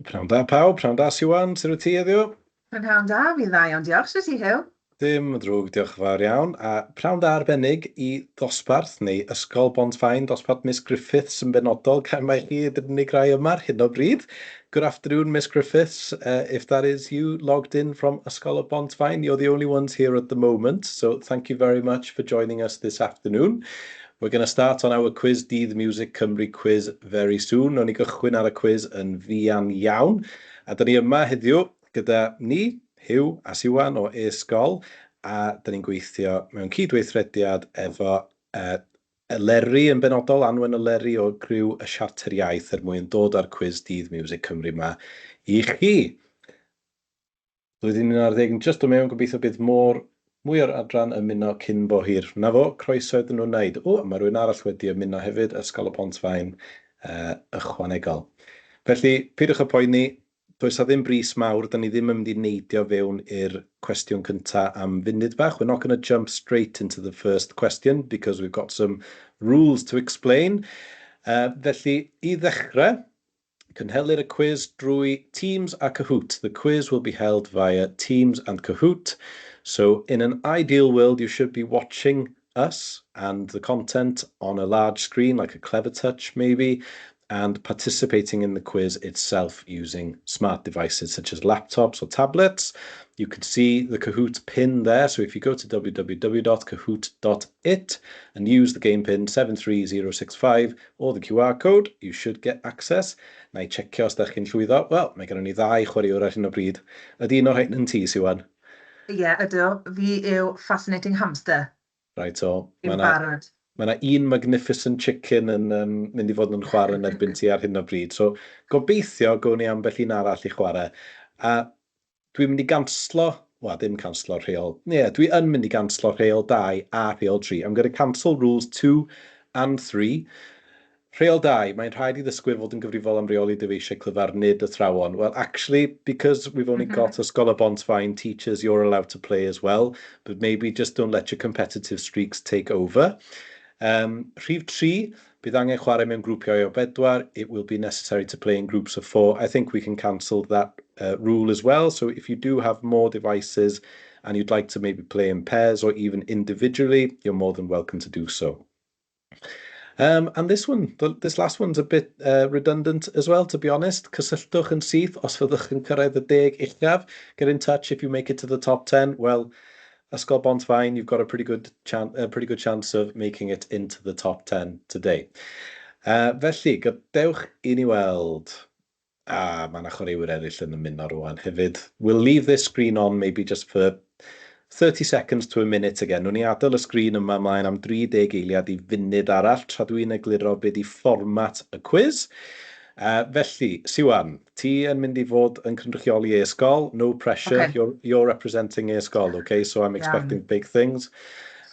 Pnawn da pawb, pnawn da Siwan, sut wyt ti heddiw? Prynhawn da, fi'n dda iawn, diolch. Sut ti, Huw? Dim yn ddrwg, diolch yn fawr iawn. A pnawn da arbennig i ddosbarth neu Ysgol Bont-faen, dosbarth Miss Griffiths yn benodol, gan mai chi ydy'r unig rai yma ar hyn o bryd. Good afternoon, Miss Griffiths. If that is you logged in from Ysgol y Bont-faen, you're the only ones here at the moment, so thank you very much for joining us this afternoon. We're going to start on our quiz Dydd Miwsig Cymru quiz very soon. Nawn ni gychwyn ar y cwis yn fuan iawn. A da ni yma heddiw gyda ni, Huw a Siwan o e-sgol, a da ni'n gweithio mewn cydweithrediad efo uh, Eleri yn benodol, Anwen Eleri o griw y Siarter Iaith er mwyn dod â'r cwis Dydd Miwsig Cymru yma i chi. 2011 yn jyst dod mewn, gobeithio bydd môr, mwy o'r adran yn ymuno cyn bo hir. 'Na fo, croeso iddyn nhw wneud. O, a mae rhywun arall wedi ymuno hefyd, Ysgol y Pont-faen ychwanegol. Felly, peidiwch â poeni, does 'na ddim brys mawr, 'da ni ddim yn mynd i neidio fewn i'r cwestiwn cynta am funud bach. We're not going to jump straight into the first question because we've got some rules to explain. Felly, i ddechrau, Cynhelir y cwis drwy Teams a Kahoot. The quiz will be held via Teams and Kahoot. So in an ideal world, you should be watching us and the content on a large screen, like a Clevertouch maybe, and participating in the quiz itself using smart devices such as laptops or tablets. You can see the Kahoot pin there. So if you go to www.kahoot.it and use the game pin 73065 or the QR code, you should get access. Na i checio os da chi'n llwyddo. Wel, mae gennym ni ddau chwaraewr ar hyn o bryd. Ydy un o'r rhain yn ti, Siwan? Ie, yeah, ydw. Fi yw Fascinating Hamster. Right, o. Fi'n barod. Mae yna un Magnificent Chicken yn mynd i fod yn chwarae yn erbyn ti ar hyn o bryd. So, gobeithio gawn ni ambell un arall i chwarae. A Dwi'n mynd i ganslo, wel dim canslo rheol, ie dwi yn mynd i ganslo rheol 2 a rheol 3. I'm going to cancel rules 2 and 3. Rheol 2, mae'n rhaid i ddysgwyr fod yn gyfrifol am reoli dyfeisiau clyfar, nid athrawon. Well, actually, because we've only got Ysgol y Bont-faen teachers, you're allowed to play as well, but maybe just don't let your competitive streaks take over. Rhif 3, bydd angen chwarae mewn grwpiau o bedwar. It will be necessary to play in groups of four. I think we can cancel that rule as well. So if you do have more devices and you'd like to maybe play in pairs or even individually, you're more than welcome to do so. And this one, this last one's a bit redundant as well, to be honest. Cysylltwch yn syth os fyddwch yn cyrraedd y deg uchaf. Get in touch if you make it to the top 10. Well, Ysgol Bont-faen, you've got a pretty good, chan a pretty good chance of making it into the top 10 today. Felly, gadewch i ni weld. Ah, mae yna chwaraewyr eraill yn ymuno rwan hefyd. We'll leave this screen on maybe just for 30 seconds to a minute again. Nw'n ni adael y sgrin yma ymlaen am 30 eiliad i funud arall tra dwi'n egluro be di fformat y cwis. Felly, Siwan, ti yn mynd i fod yn cynrychioli e-sgol, no pressure, okay. You're representing e-sgol, okay? So I'm expecting big things.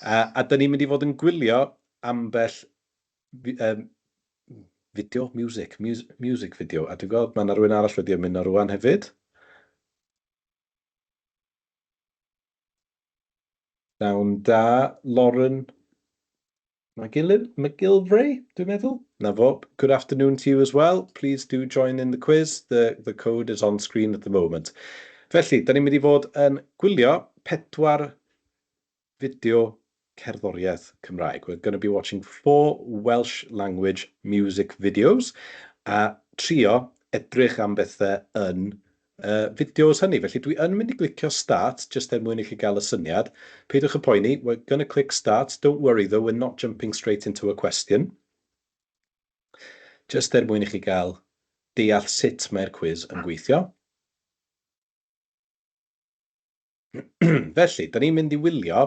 A dyn ni'n mynd i fod yn gwylio ambell fideo, music, music video. A dwi'n gweld mae yna rhywun arall wedi ymuno rwan hefyd. Dawn da, Lauren McGillivray, dwi'n meddwl. Na fo. Good afternoon to you as well. Please do join in the quiz. The code is on screen at the moment. Felly, da ni'n mynd i fod yn gwylio pedwar fideo cerddoriaeth Cymraeg. We're going to be watching four Welsh language music videos a trio edrych am bethau yn fideos hynny. Felly dwi yn mynd i glicio start, just er mwyn i chi gael y syniad. Peidiwch â poeni, we're going to click start. Don't worry though, we're not jumping straight into a question. Just er mwyn i chi gael deall sut mae'r cwis yn gweithio. Felly, da ni'n mynd i wylio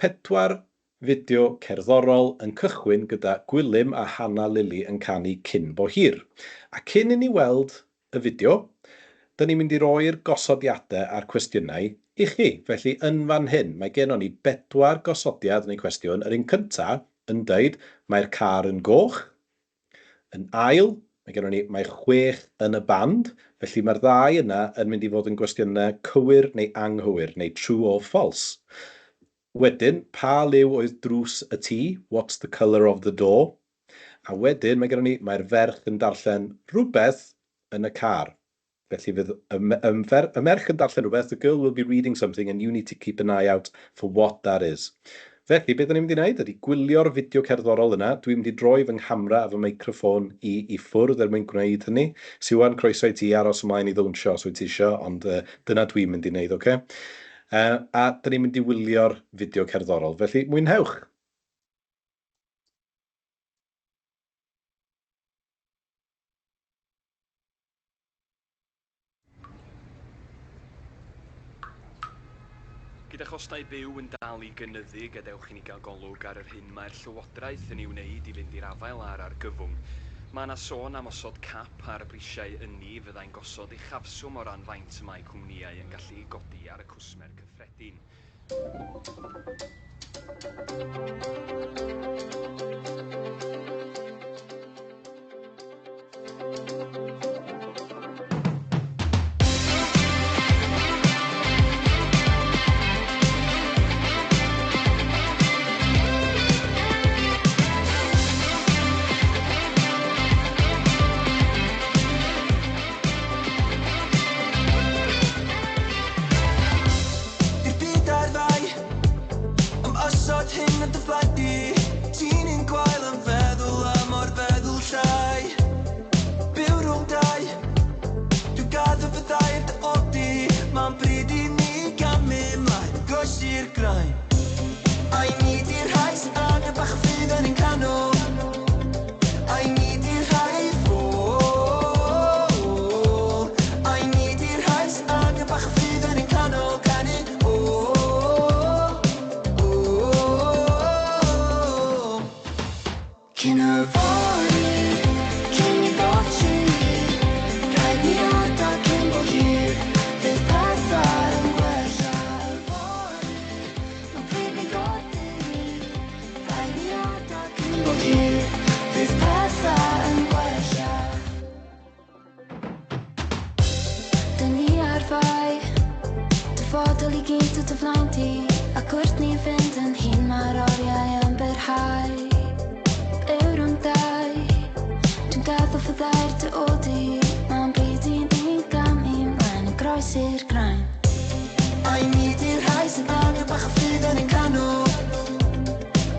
pedwar fideo cerddorol yn cychwyn gyda Gwilym a Hannah Lily yn canu Cyn Bo Hir. A cyn i ni weld y fideo, da ni'n mynd i roi'r gosodiadau a'r cwestiynau i chi. Felly, yn fan hyn, mae gennon ni bedwar gosodiad neu cwestiwn. Yr un cyntaf yn deud, mae'r car yn goch. Yn ail, mae gennon ni, mae chwech yn y band, felly mae'r ddau yna yn mynd i fod yn gwestiynau cywir neu anghywir, neu true or false. Wedyn, pa liw oedd drws y tŷ? What's the colour of the door? A wedyn, mae gennon ni, mae'r ferch yn darllen rhywbeth yn y car. Felly fydd y, y, fer, y merch yn darllen rhywbeth, the girl will be reading something and you need to keep an eye out for what that is. Felly, beth da ni'n mynd i wneud ydy gwylio'r fideo cerddorol yna. Dwi'n mynd i droi fy nghamera a fy meicroffon i i ffwrdd er mwyn gwneud hynny. Siwan, croeso i ti aros ymlaen i ddawnsio os wyt ti isio, ond uh, dyna dwi'n mynd i wneud, oce? Okay? A da ni'n mynd i wylio'r fideo cerddorol. Felly, mwynhewch! Gyda chostau byw yn dal i gynyddu, gadewch i ni gael golwg ar yr hyn mae'r Llywodraeth yn ei wneud i fynd i'r afael â'r argyfwng. Mae yna sôn am osod cap ar brisiau ynni fyddai'n gosod uchafswm o ran faint y mae cwmnïau yn gallu ei godi ar y cwsmer cyffredin. I'r byd ar fai Am osod hyn yn dy flaen di. Ti'n un gwael am feddwl am orfeddwl llai. Byw rhwng dau. Dwi'n gadw fyddai ar dy ôl di. Mae'n bryd i ni gamu mlaen, groesi'r graen. Ai ni 'di'r rhai sydd angen bach o ffydd yn ein canol? Ai ni 'di'r rhai ffôl? Ai ni 'di'r rhai sydd angen bach o ffydd yn ein canol? Canu o, o, o. Cyn yfory, cyn i golli, rhaid ni adael cyn bo hir, fydd pethau yn gwella yfory. Mae'n pryd ni godi, rhaid ni adael cyn bo hir, fydd pethau yn gwella. Dyn ni ar fai, dyfodol i gyd o dy flaen di, ac wrth ni fynd yn hŷn mae'r oriau yn byrhau. Byw rhwng dau, dwi'n gaddo fyddai'r dy ôl di, mae'n bryd i ni gamu mlaen yn groes i'r graen. Ai ni 'di'r rhai sydd angen bach o ffydd yn ein canol?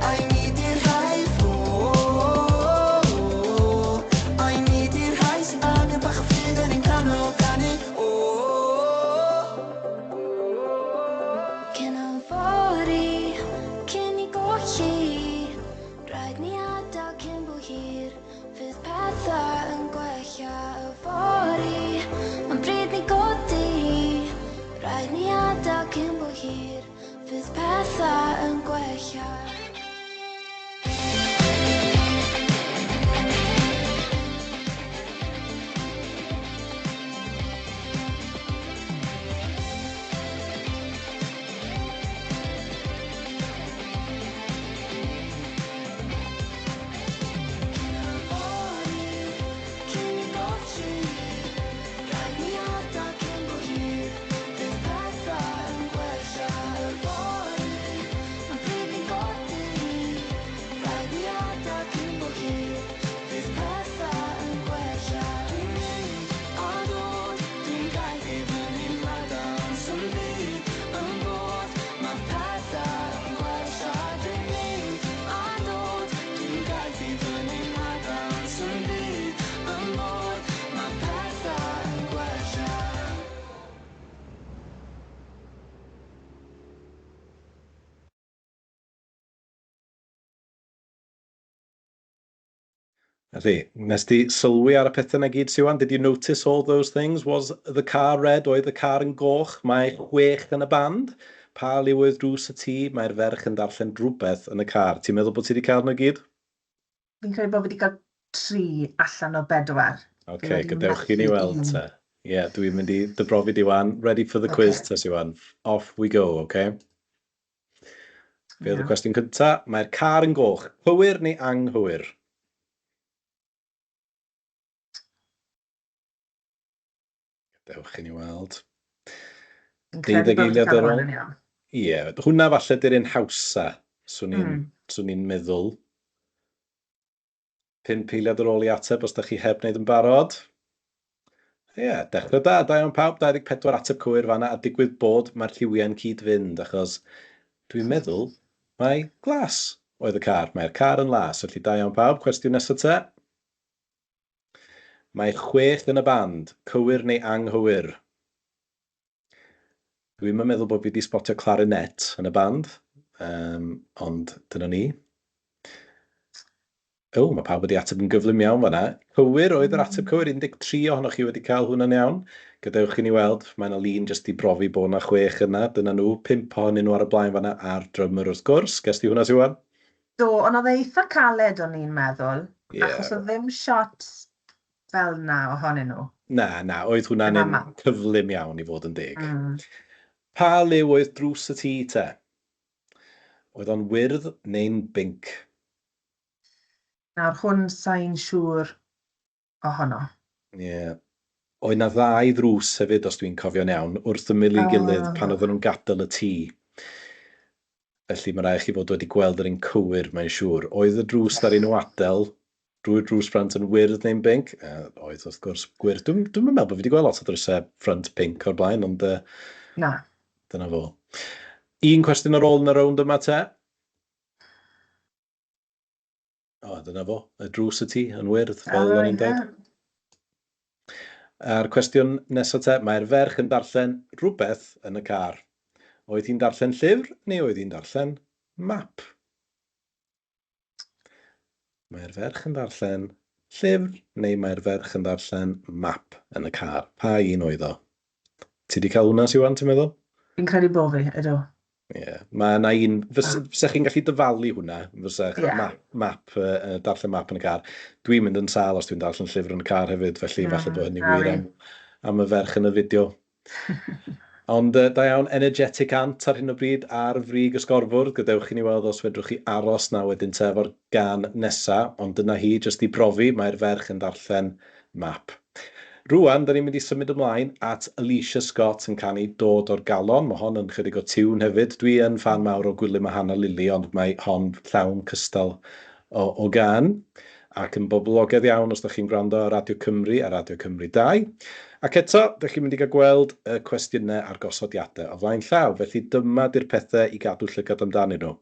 Ai ni 'di'r rhai ffôl? Ai ni 'di'r rhai sydd angen bach o ffydd yn ein canol? Canu o, Cyn yfory, cyn i golli, rhaid ni adael cyn bo hir, fydd pethau yn gwella yfory. Mae'n bryd ni godi, rhaid ni adael cyn bo hir, fydd pethau yn gwella. Cyn yfory, cyn i golli, rhaid ni adael cyn bo hir, fydd pethau yn gwella yfory. Mae'n bryd ni godi, rhaid ni adael cyn bo hir, fydd pethau yn gwella. Dwi'n mynd a dod, dwi'n gaeth i fyny lefel, s'm byd yn bod, mae pethau yn gwella. Dwi'n mynd a dod, dwi'n gaeth i fyny lefel, s'm byd yn bod, mae pethau yn gwella. Felly, nes di sylwi ar y pethau 'na gyd, Siwan? Did you notice all those things? Was the car red? Oedd y car yn goch? Mae chwech yn y band? Pa liw oedd drws y tŷ? Mae'r ferch yn darllen rhywbeth yn y car. Ti'n meddwl bod ti wedi cael nhw gyd? Fi'n credu bod fi wedi cael tri allan o bedwar. Oce, okay, gadewch i ni weld te. Ie, yeah, dwi'n mynd i dy brofi di wan. Ready for the quiz, okay. te, Siwan. Off we go, oce? Okay? Be oedd y cwestiwn cynta? Mae'r car yn goch. Cywir neu anghywir? Gadewch i ni weld. Deuddeg eiliad ar ôl. Ie, hwnna falle di'r un hawsa, swn i'n mm. i'n meddwl. 5 eiliad ar ôl i ateb os da chi heb wneud yn barod. Ie, yeah, dechrau da, da iawn pawb, 24 ateb cywir fanna, a digwydd bod mae'r lliwiau'n cyd-fynd, achos dwi'n meddwl mai glas oedd y car. Mae'r car yn las, felly da iawn pawb. Cwestiwn nesaf te. Mae chwech yn y band, cywir neu anghywir? Dwi'm yn meddwl bod fi 'di sbotio clarinet yn y band, ond dyna ni. O, mae pawb wedi ateb yn gyflym iawn fan'na. Cywir oedd yr ateb cywir, 13 ohonoch chi wedi cael hwnna'n iawn. Gadewch i ni weld, mae yna lun jyst i brofi bod yna chwech yna. Dyna nhw, pump ohonyn nhw ar y blaen fan'na, a'r drummer wrth gwrs. Ges di hwnna, Siwan? Do, ond oedd e eitha caled o'n i'n meddwl, achos oedd ddim shot fel 'na ohonyn nhw. Na, na, oedd hwnna'n un cyflym iawn i fod yn deg. Pa liw oedd drws y tŷ te? Oedd o'n wyrdd neu'n binc? Nawr hwn sa i'n siŵr ohono. Ie. Oedd 'na ddau ddrws hefyd, os dwi'n cofio'n iawn, wrth ymyl ei gilydd pan oedden nhw'n gadael y tŷ. Felly mae rhaid chi fod wedi gweld yr un cywir, mae'n siŵr. Oedd y drws ddaru nhw adael drwy'r drws ffrynt yn wyrdd neu'n binc? Oedd, wrth gwrs, gwyrdd. Dwi'm dwi'm yn meddwl bod fi wedi gweld lot o drysau ffrynt pinc o'r blaen, ond Na. Dyna fo. Un cwestiwn ar ôl yn y rownd yma te. O, dyna fo. Y drws y tŷ yn wyrdd, fel o'n i'n dweud. A'r cwestiwn nesaf te, mae'r ferch yn darllen rhywbeth yn y car. Oedd hi'n darllen llyfr neu oedd hi'n darllen map? Mae'r ferch yn darllen llyfr neu mae'r ferch yn darllen map yn y car. Pa un oedd o? Ti 'di cael hwnna, Siwan, ti'n meddwl? Fi'n credu bo fi, ydw. Ie, yeah. Mae yna un, fysech chi'n gallu dyfalu hwnna, fysech yeah. Map, map darllen map yn y car. Dwi'n mynd yn sâl os dwi'n darllen llyfr yn y car hefyd, felly falle bod hynny'n wir am y ferch yn y fideo. Ond da iawn, Energetic Ant ar hyn o bryd ar frig y sgorfwrdd. Gadewch i ni weld os fedrwch chi aros na wedyn te efo'r gân nesa. Ond dyna hi, jyst i brofi, mae'r ferch yn darllen map. Rŵan, da ni'n mynd i symud ymlaen at Aleighcia Scott yn canu Dod o'r Galon. Mae hon yn chydig o tiwn hefyd. Dwi yn ffan mawr o Gwilym a Hannah Lili, ond mae hon llawn cystal o gân ac yn boblogaidd iawn os da chi'n gwrando ar Radio Cymru a Radio Cymru 2. Ac eto, da chi'n mynd i gael gweld y cwestiynau a'r gosodiadau o flaen llaw, felly dyma di'r pethau i gadw llygad amdanyn nhw.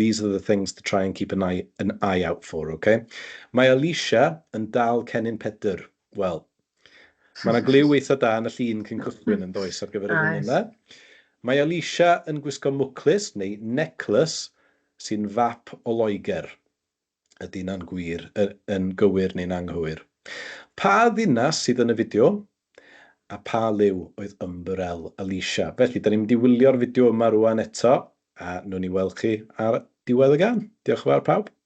These are the things to try and keep an eye, an eye out for, okay? Mae Alicia yn dal cennin Pedr. Wel, mae yna gliw eitha da yn y llun cyn cychwyn yn does ar gyfer yr un yna. Mae Alicia yn gwisgo mwclis neu necklace sy'n fap o Loegr. Ydy hynna'n gwir, yn gywir neu'n anghywir? Pa ddinas sydd yn y fideo? A pa liw oedd ymbarel Alicia? Felly, da ni'n mynd i wylio'r fideo yma rwan eto, a wnawn ni weld chi ar diwedd y gân. Diolch yn fawr pawb. Yeah.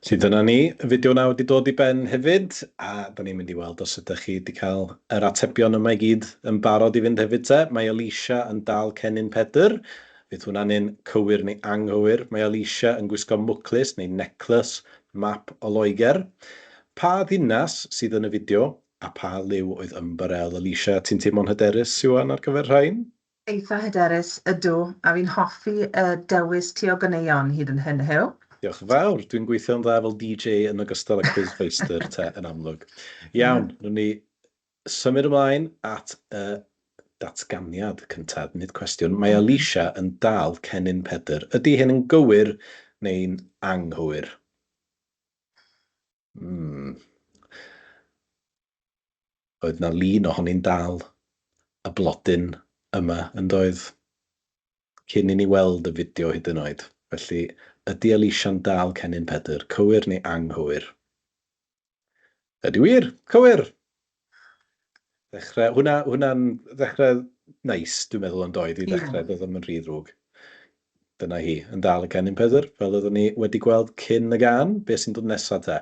Felly dyna ni, y fideo yna wedi dod i ben hefyd, a da ni'n mynd i weld os ydych chi wedi cael yr atebion yma i gyd yn barod i fynd hefyd te. Mae Alicia yn dal cennin Pedr, fydd hwnna'n un cywir neu anghywir. Mae Alicia yn gwisgo mwclis neu necklace, map o Loegr. Pa ddinas sydd yn y fideo, a pa liw oedd ymbarél Alicia? Ti'n teimlo'n hyderus, Siwan, ar gyfer rhain? Eitha hyderus, ydw, a fi'n hoffi y dewis ti o ganeuon hyd yn hyn, Huw. Diolch yn fawr. Dwi'n gweithio'n dda fel DJ yn ogystal â Quizfeistr te, yn amlwg. Iawn, wnawn ni symud ymlaen at y datganiad cyntaf, nid cwestiwn. Mae Alicia yn dal cennin Pedr. Ydy hyn yn gywir neu'n anghywir? Hmm. Oedd 'na lun ohoni'n dal y blodyn yma, yn doedd? Cyn i ni weld y fideo hyd yn oed. Felly, ydy Alicia'n dal cennin Pedr, cywir neu anghywir? Ydy wir! Cywir! Ddechrau, hwnna, hwnna'n ddechrau neis, dwi'n meddwl, yn doedd, i ddechrau, doedd ddim yn rhy ddrwg. Dyna hi, yn dal y cennin Pedr, fel oeddwn ni wedi gweld cyn y gân. Be sy'n dod nesaf te?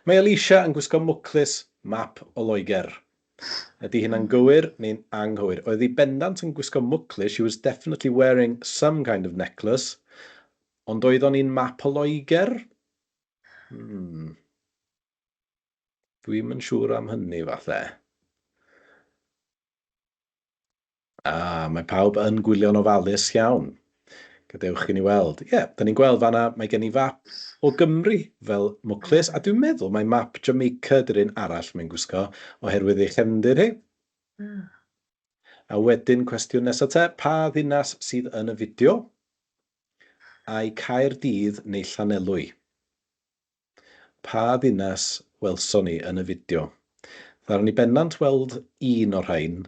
Mae Alicia yn gwisgo mwclis map o Loegr. Ydy hynna'n gywir neu'n anghywir? Oedd hi bendant yn gwisgo mwclis, she was definitely wearing some kind of necklace, ond oedd o'n un map o Loegr? Hmm. Dwi'm yn siŵr am hynny falle. Ah, mae pawb yn gwylio'n ofalus iawn. Gadewch i ni weld. Ie, yeah, da ni'n gweld fanna, mae gen i fap o Gymru fel mwclis, a dwi'n meddwl mae map Jamaica ydy'r un arall mae'n gwisgo, oherwydd ei chefndir hi. A wedyn cwestiwn nesaf te, pa ddinas sydd yn y fideo? Ai Caerdydd neu Llanelwy? Pa ddinas welson ni yn y fideo? Ddaru ni bendant weld un o'r rhain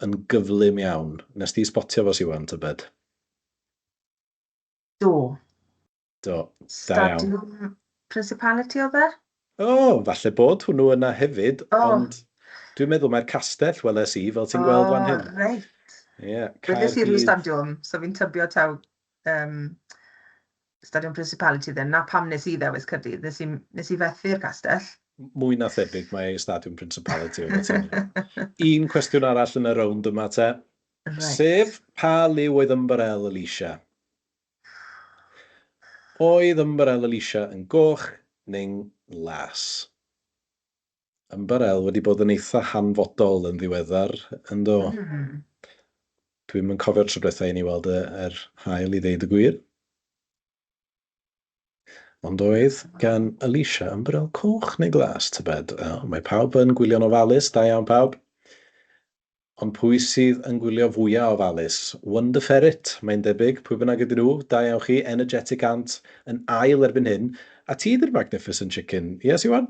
yn gyflym iawn. Nes di sbotio fo Siwan, tybed? Do. Do, da iawn. Stadiwm Principality oedd e? O, falle bod hwnnw yna hefyd, oh. ond dwi'n meddwl mae'r castell weles i, fel ti'n gweld fan hyn. O, reit. Ie, yeah, Weles i rhyw stadiwm, so fi'n tybio taw um, Stadiwm Principality then. Na pam nes i ddewis Caerdydd, nes i, nes i fethu'r castell. Mwy na thebyg mae Stadiwm Principality oedd ti. Un cwestiwn arall yn y rownd yma te. Right. Sef, pa liw oedd ymbarel Alicia? Oedd ymbarel Alicia yn goch neu'n las? Ymbarel wedi bod yn eitha hanfodol yn ddiweddar, yn do? Mm. Dwi'm yn cofio'r tro diwetha i ni weld y, yr haul i ddeud y gwir. Ond oedd gan Alicia ymbarel coch neu glas, tybed? O, mae pawb yn gwylio'n ofalus, da iawn pawb. Ond pwy sydd yn gwylio fwya ofalus? Wonder Ferret, mae'n debyg, pwy bynnag ydyn nhw, da iawn chi, Energetic Ant yn ail erbyn hyn, a ti ydy'r Magnificent Chicken, ie Siwan?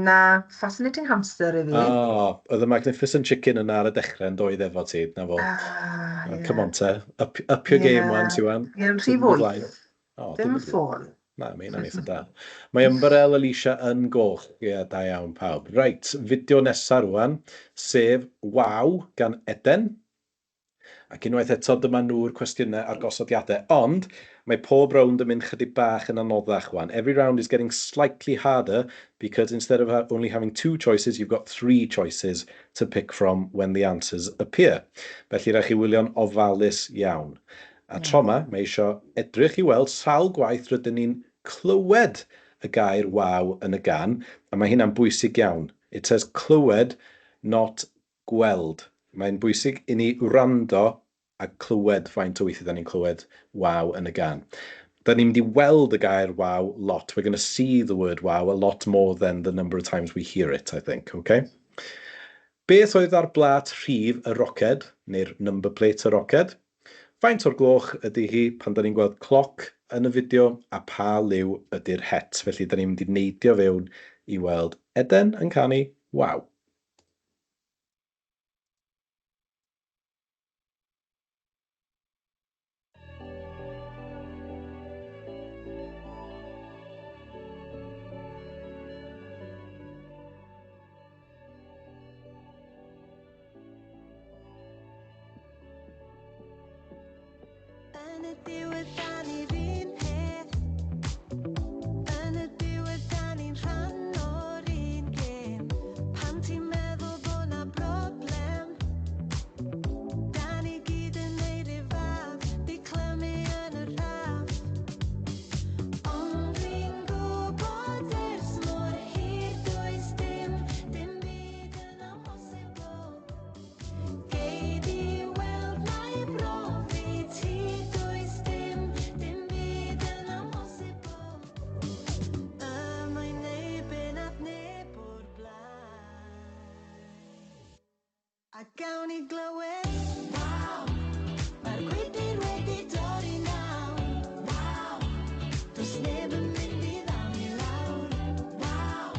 Na, Fascinating Hamster i fi. O, oedd y Magnificent Chicken yna ar y dechrau yn doedd efo ti, na fo. Ah, ie. Come on te, up, up your game wan, Siwan. Ie, yn rhif 8. O, Dim yn ffôl. Na, mae hynna'n eitha da. Mae ymbarel Alicia yn goch. Ie, yeah, da iawn pawb. Reit, fideo nesaf rwan, sef Waw gan Eden. Ac unwaith eto, dyma nhw'r cwestiynau a'r gosodiadau. Ond, mae pob rownd yn mynd chydig bach yn anoddach wan. Every round is getting slightly harder because instead of only having two choices, you've got three choices to pick from when the answers appear. Felly, rhaid chi wylio'n ofalus iawn. A tro 'ma, mae isio edrych i weld sawl gwaith rydyn ni'n clywed y gair waw yn y gân, a mae hynna'n bwysig iawn. It says clywed, not gweld. Mae'n bwysig i ni wrando a clywed faint o weithiau da ni'n clywed waw yn y gân. Da ni'n mynd i weld y gair waw lot. We're going to see the word wow a lot more than the number of times we hear it, I think, okay? Beth oedd ar blât rhif y roced, neu'r number plate y roced? Faint o'r gloch ydy hi pan da ni'n gweld cloc yn y fideo a pa liw ydy'r het? Felly da ni'n mynd i neidio fewn i weld Eden yn canu Waw. Yn y diwedd da ni 'run peth. gawn ni glywed Waw, mae'r gwydr wedi dorri nawr. Waw, does neb yn mynd i ddal ni lawr. Waw,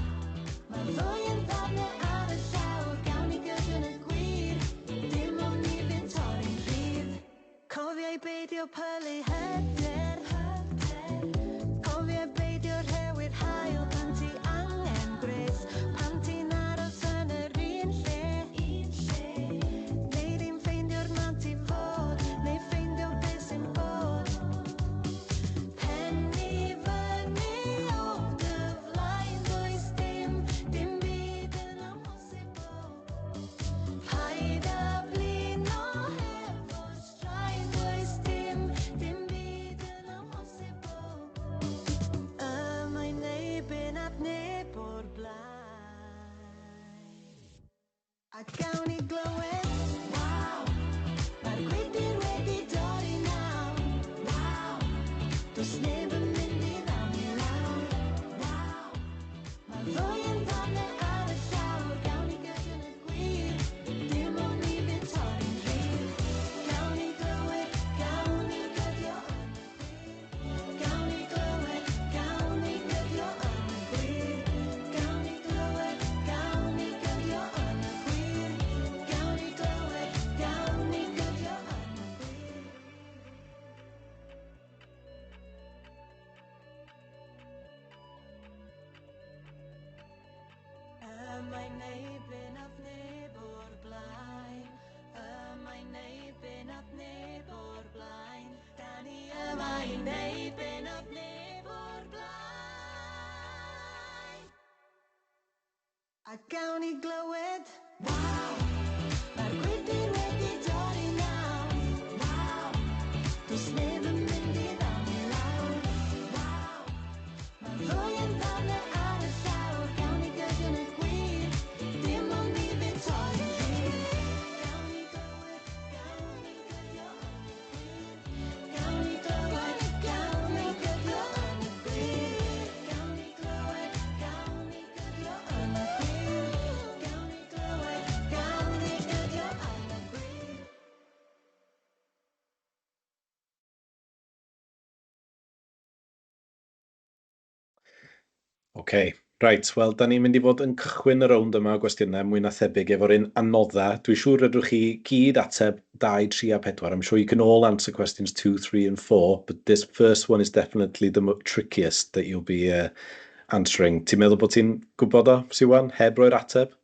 mae'r ddwy yn ddarnau ar y llawr. Gawn ni gydio yn y gwir, dim ond ni fydd torri'n rhydd. Cofia i beidio pylu hyder. Cofia i beidio rhewi'r haul pan ti angen gwres. Pan ti'n aros yn yr un lle. Neu di'n ffeindio'r man ti fod, neu ffeindio beth sy'n bod. Pen i fyny o dy flaen, does dim, dim byd yn amhosibl. Paid â blino hefo straen, does dim, dim byd yn amhosibl. Y mae'n neud be nath neb o'r blaen. A gawn ni glywed Waw, mae'r gwydr wedi dorri nawr. Waw, does neb yn mynd i ddal ni lawr. Waw, mae'r ddwy yn ddarnau ar y llawr. Gawn ni gydio yn y gwir, dim ond ni fydd torri'n rhydd. Gawn ni glywed, gawn ni gydio yn y gwir. Gawn ni glywed, gawn ni gydio yn y gwir. Gawn ni glywed, gawn ni gydio yn y gwir. Gawn ni glywed, gawn ni gydio yn y gwir. Y mae'n neud be nath neb o'r blaen. Y mae'n neud be nath neb o'r blaen. Da ni yma i neud be nath neb o'r blaen. A gawn ni glywed Waw, mae'r gwydr wedi dorri nawr. Waw, does neb yn mynd i ddal ni lawr. Waw, mae'r ddwy yn ddarnau ar y llawr. Gawn ni gydio yn y gwir, dim ond ni fydd torri'n rhydd. Gawn ni glywed, gawn ni gydio yn y gwir. Gawn ni glywed, gawn ni gydio yn y gwir. Gawn ni glywed, gawn ni gydio yn y gwir. Gawn ni glywed, gawn ni gydio yn y gwir. OK, reit, wel, da ni'n mynd i fod yn cychwyn y rownd yma o gwestiynau mwy na thebyg efo'r un anodda. Dwi'n siŵr rydwch chi gyd ateb 2, 3 a 4. I'm sure you can all answer questions 2, 3 and 4, but this first one is definitely the trickiest that you'll be answering. Ti'n meddwl bod ti'n gwybod o, Siwan, heb roi'r ateb?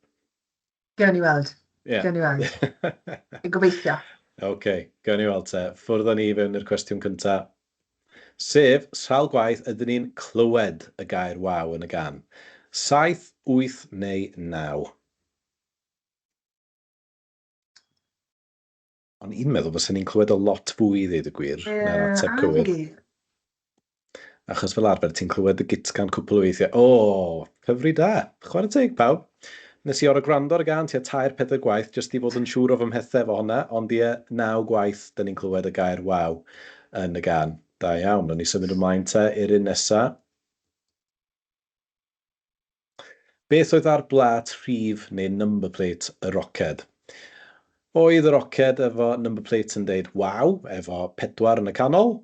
Gawn ni weld. Yeah. Gawn ni weld. Fi'n gobeithio. OK, gawn ni weld te. Ffwrdd â ni fewn i'r cwestiwn cynta. Sef, sawl gwaith ydyn ni'n clywed y gair "waw" yn y gân? 7, 8 neu 9? O'n i'n meddwl fysen ni'n clywed o lot fwy i ddweud y gwir na'r Ie, ateb a cywir. fi. Achos fel arfer ti'n clywed y gitgan cwpl o weithiau. O, cyfri da. Chwarae teg pawb. Nes i orfod gwrando ar y gân tua tair, pedair gwaith jyst i fod yn siŵr o fy mhethau efo hwnna, ond ie, naw gwaith dyn ni'n clywed y gair "waw" yn y gân. Da iawn. Nawn ni symud ymlaen te i'r un nesa. Beth oedd ar blât rhif neu number plate y roced? Oedd y roced efo number plate yn deud "waw", efo 4 yn y canol?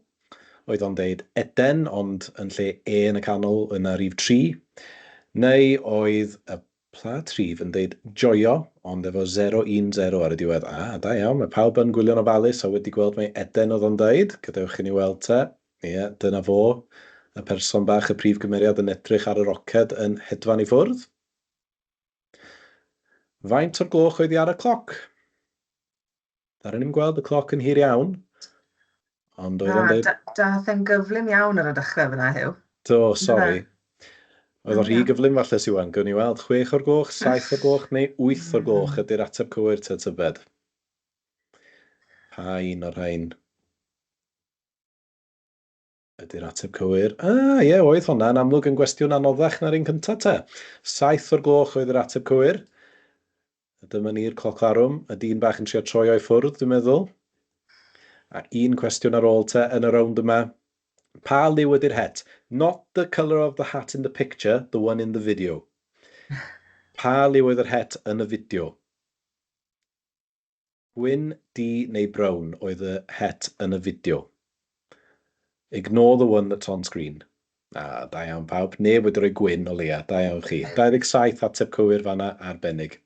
Oedd o'n deud "Eden", ond yn lle E yn y canol yna rhif 3? Neu oedd y plât rhif yn deud "joio", ond efo 010 ar y diwedd? A, da iawn, mae pawb yn gwylio'n ofalus a wedi gweld mai "Eden" oedd o'n deud. Gadewch i ni weld te. Ie, dyna fo. Y person bach, y prif gymeriad yn edrych ar y roced yn hedfan i ffwrdd. Faint o'r gloch oedd hi ar y cloc? Ddaru ni'm gweld y cloc yn hir iawn, ond oedd Na, o'n deud. Dath e'n gyflym iawn ar y dechrau fyna, Huw. Do, Yndyfe? sori. Oedd o rhy gyflym falle, Siwan. Gawn ni weld. 6 o'r gloch, 7 o'r gloch neu 8 o'r gloch ydy'r ateb cywir te tybed? Pa un o'r rhain ydy'r ateb cywir? Ah, ie, oedd hwnna yn amlwg yn gwestiwn anoddach na'r un cyntaf te. 7 o'r gloch oedd yr ateb cywir. A dyma ni'r cloc larwm, y dyn bach yn trio troi o'i ffwrdd, dwi'n meddwl. A un cwestiwn ar ôl te yn y rownd yma. Pa liw ydy'r het? Not the colour of the hat in the picture, the one in the video. Pa liw oedd yr het yn y fideo? Gwyn, du neu brown oedd y het yn y fideo? Ignore the one that's on screen. Ah, da iawn pawb. Neb wedi rhoi gwyn o leia. Da iawn chi. 27 ateb cywir fanna, arbennig.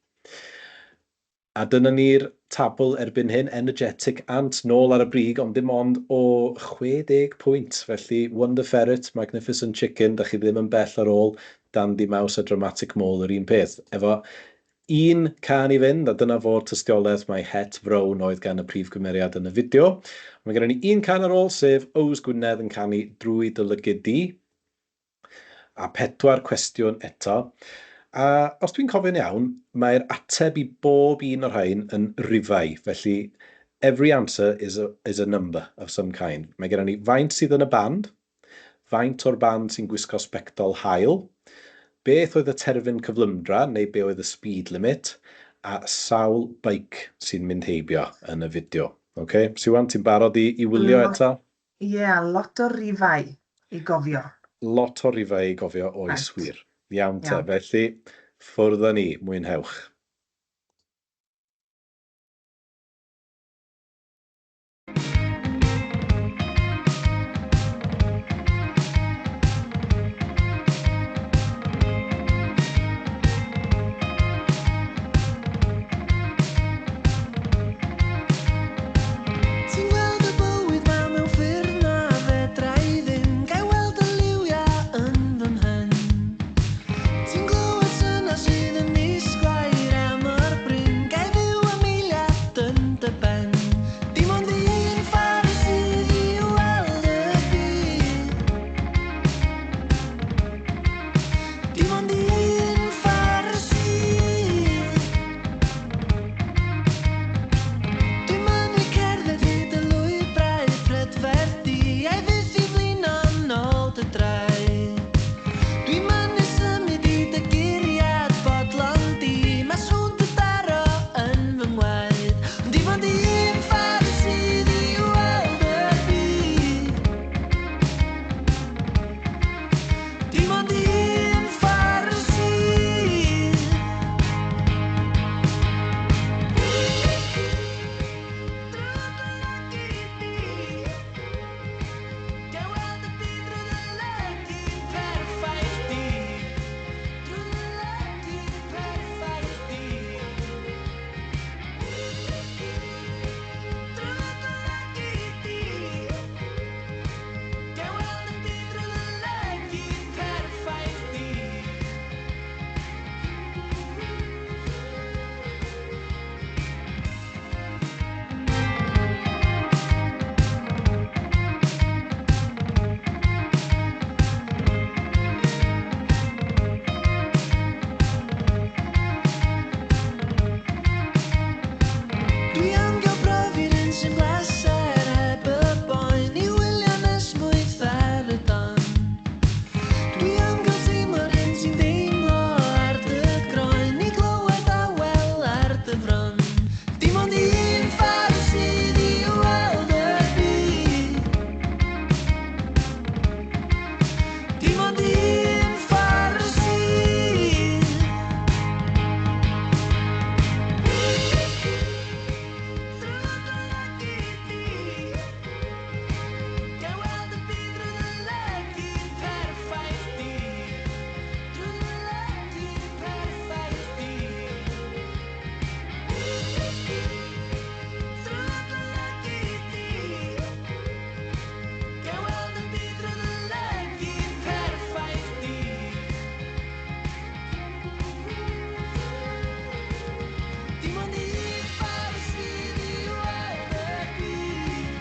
A dyna ni'r tabl erbyn hyn, Energetic Ant nôl ar y brig, ond dim ond o 60 pwynt. Felly Wonder Ferret, Magnificent Chicken, da chi ddim yn bell ar ôl Dandy Mouse a Dramatic Mole yr un peth. Efo un cân i fynd, a dyna fo'r tystiolaeth mai het frown oedd gan y prif gymeriad yn y fideo. Mae gennym ni un cân ar ôl, sef Ows Gwynedd yn canu Drwy dy lygid di. A pedwar cwestiwn eto. A os dwi'n cofio'n iawn, mae'r ateb i bob un o'r rhain yn rifau, felly every answer is a, is a number of some kind. Mae gennym ni faint sydd yn y band, faint o'r band sy'n gwisgo sbectol haul, beth oedd y terfyn cyflymdra neu be oedd y speed limit, a sawl bike sy'n mynd heibio yn y fideo. Ok, Siwan, ti'n barod i, i wylio eto? Ie, yeah, lot o rifau i gofio. Lot o rifau i gofio, oes right. Wir. Iawn te, Iawn. Felly ffwrdd â ni, mwynhewch. Ti'n gweld y bywyd 'ma mewn ffyrdd na fedra i ddim. Ga i weld y liwia' yn fy mhen. Ti'n glywed syna sydd yn ddisglair a mor brin. Ga i fyw am eiliad yn dy ben. Dim ond un ffordd sydd i weld y byd. Dim ond un ffordd sydd. Dwi'n mynnu cerdded hyd y lwybrau prydferth di, a'i fyth i flino nôl dy draed. Dwi'n mynnu symud i dy guriad bodlon di, mae sŵn dy daro yn fy ngwaed. Ond dim ond un ffordd sydd i weld y byd. Dim ond un ffordd sydd. Drwy dy lygid di, ga i weld y byd drwy dy lygid perffaith di. Drwy dy lygid perffaith di. Drwy dy lygid di, ga i weld y byd drwy dy lygid perffaith di. Dwi am gael profi'r un sy'n bleser heb y boen i wylio'n esmwyth ar y don. Dwi am gael teimlo'r hyn sy'n deimlo ar dy groen i glywed awel ar dy fron. Dim ond un ffordd sydd i weld y byd. Dim ond un ffordd sydd. Drwy dy lygid di, ga i weld y byd drwy dy lygid perffaith di. Drwy dy lygid perffaith di. Drwy dy lygid di, ga i weld y byd drwy dy lygid perffaith di. Dim ond un ffordd sydd i weld y byd.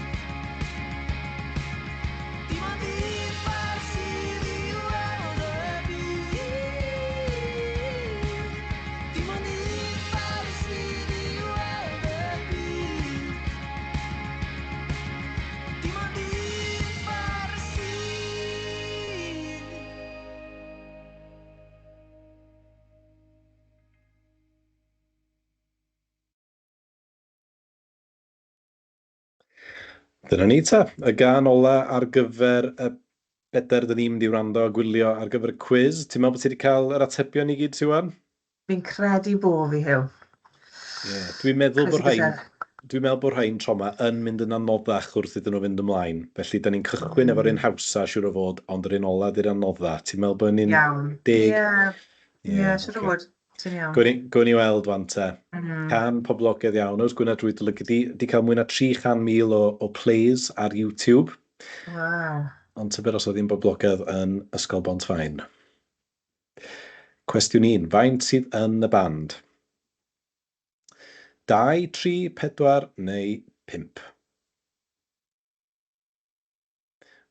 Dim ond un ffordd sydd i weld y byd. Dim ond un ffordd sydd i weld y byd. Dim ond un ffordd sydd. Dyna ni ta, y gân ola ar gyfer y bedair dyn ni'n mynd i wrando a gwylio ar gyfer y cwis. Ti'n meddwl bod ti wedi cael yr atebion i gyd, Siwan? Fi'n credu bo fi, Huw. Ie, yeah, dwi'n meddwl bod Croesi rhain bysedd. Dwi'n meddwl bod rhain tro 'ma yn mynd yn anoddach wrth iddyn nhw fynd ymlaen. Felly, da ni'n cychwyn efo'r un hawsa, siŵr o fod, ond yr un ola 'di'r anodda. Ti'n meddwl bod ni'n deg? Ie, ie, siŵr o fod. Ti'n iawn. Gwn i, gwn i weld wan te. Cân poblogaidd iawn. Oes Gwynedd drwy dy lygaid di, 'di cael mwy na 300,000 o plays ar YouTube. Waw. Ond tybed os oedd hi'n boblogaidd yn Ysgol Bont-faen. Cwestiwn 1. Faint sydd yn y band? 2, 3, 4 neu 5?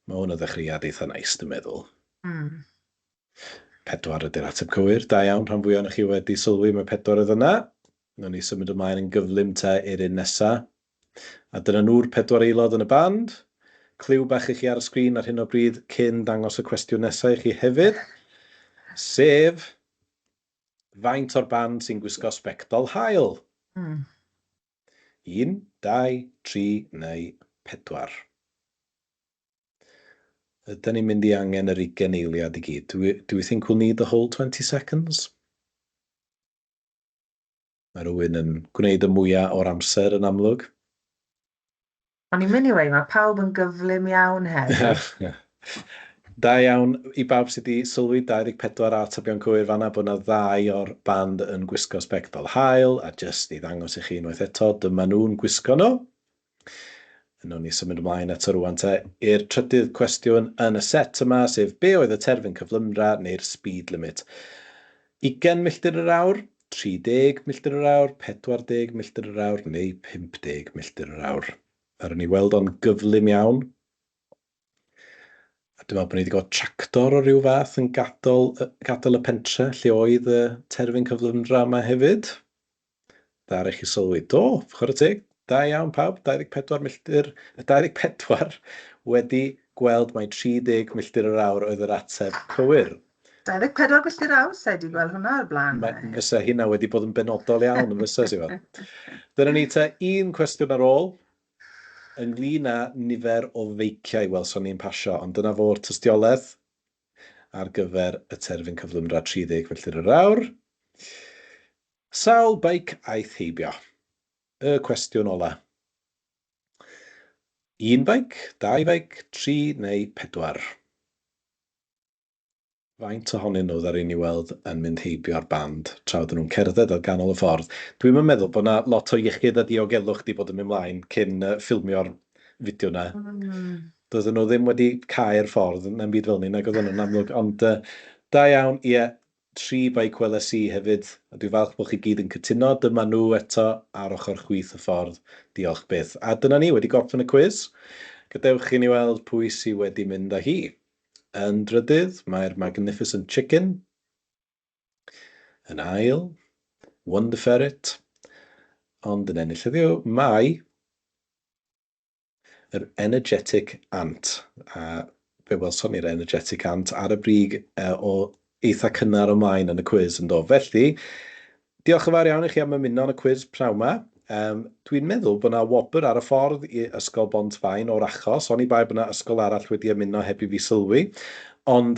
Mae hwn yn ddechreuad eitha neis, dwi'n meddwl. 4 ydy'r ateb cywir. Da iawn, rhan fwyaf ohonoch chi wedi sylwi mae 4 oedd yna. Nawn ni symud ymlaen yn gyflym te i'r un nesa. A dyna nhw'r 4 aelod yn y band. Cliw bach i chi ar y sgrin ar hyn o bryd cyn dangos y cwestiwn nesaf i chi hefyd, sef faint o'r band sy'n gwisgo sbectol haul? 1, 2, 3 neu 4? Ydyn ni'n mynd i angen yr 20 eiliad i gyd? Do we think we'll need the whole 20 seconds? Mae rhywun yn gwneud y mwyaf o'r amser yn amlwg. O'n i'n mynd i weud, mae pawb yn gyflym iawn heddi. Da iawn i bawb sydd wedi sylwi, 24 atebion cywir fanna, bod yna ddau o'r band yn gwisgo sbectol haul, a jyst i ddangos i chi unwaith eto, dyma nhw'n gwisgo nhw. Wnawn ni symud ymlaen eto rŵan te i'r trydydd cwestiwn yn y set yma, sef be oedd y terfyn cyflymdra neu'r speed limit? 20 milltir yr awr, 30 milltir yr awr, 40 milltir yr awr neu 50 milltir yr awr? Ddaru ni weld o'n gyflym iawn. A dwi'n meddwl bod ni wedi gweld tractor o ryw fath yn gadael, gadael y pentre lle oedd y terfyn cyflymdra yma hefyd. Ddaru chi sylwi. Do, chwarae teg. Da iawn pawb, 24 milltir, 24 wedi gweld mai 30 milltir yr awr oedd yr ateb cywir. 24 milltir yr awr, sa i 'di gweld hwnna o'r blaen. Mae, fysa hynna wedi bod yn benodol iawn yn fysa, Siwan. Dyna ni te, un cwestiwn ar ôl ynglyn â nifer o feiciau welson ni'n pasio, ond dyna fo'r tystiolaeth ar gyfer y terfyn cyflymdra 30 milltir yr awr. Sawl beic aeth heibio? Y cwestiwn ola. Un beic, dau feic, tri neu pedwar? Faint ohonyn nhw ddaru ni weld yn mynd heibio'r band tra oedden nhw'n cerdded ar ganol y ffordd? Dwi'm yn meddwl bod 'na lot o iechyd a diogelwch 'di bod yn mynd mlaen cyn ffilmio'r fideo 'na. Doedden nhw ddim wedi cau'r ffordd na'm byd fel 'ny, nag oedden nhw'n amlwg, ond da iawn, ie, 3 beic weles i hefyd, a dwi'n falch bod chi gyd yn cytuno, dyma nhw eto ar ochr chwith y ffordd, diolch byth. A dyna ni, wedi gorffen y cwis. Gadewch i ni weld pwy sy wedi mynd â hi. Yn drydydd, mae'r Magnificent Chicken. Yn ail, Wonder Ferret. Ond yn ennill heddiw, mae yr Energetic Ant. A fe welson ni'r Energetic Ant ar y brig o eitha cynnar ymlaen yn y cwis yn do. Felly, Diolch yn fawr iawn i chi am ymuno yn y cwis pnawn 'ma. Yym, dwi'n meddwl bod 'na wobr ar y ffordd i Ysgol Bont-faen o'r achos, oni bai bod 'na ysgol arall wedi ymuno heb i fi sylwi. Ond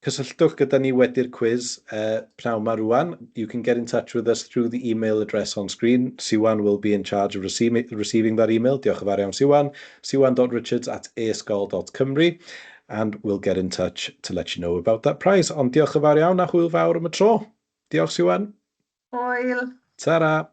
cysylltwch gyda ni wedi'r cwis pnawn 'ma rŵan. You can get in touch with us through the email address on screen. Siwan will be in charge of receiving that email. Diolch yn fawr iawn, Siwan. siwan.richards@esgol.cymru and we'll get in touch to let you know about that prize. Ond diolch yn fawr iawn a hwyl fawr am y tro. Diolch, Siwan. Hwyl. Ta-ra.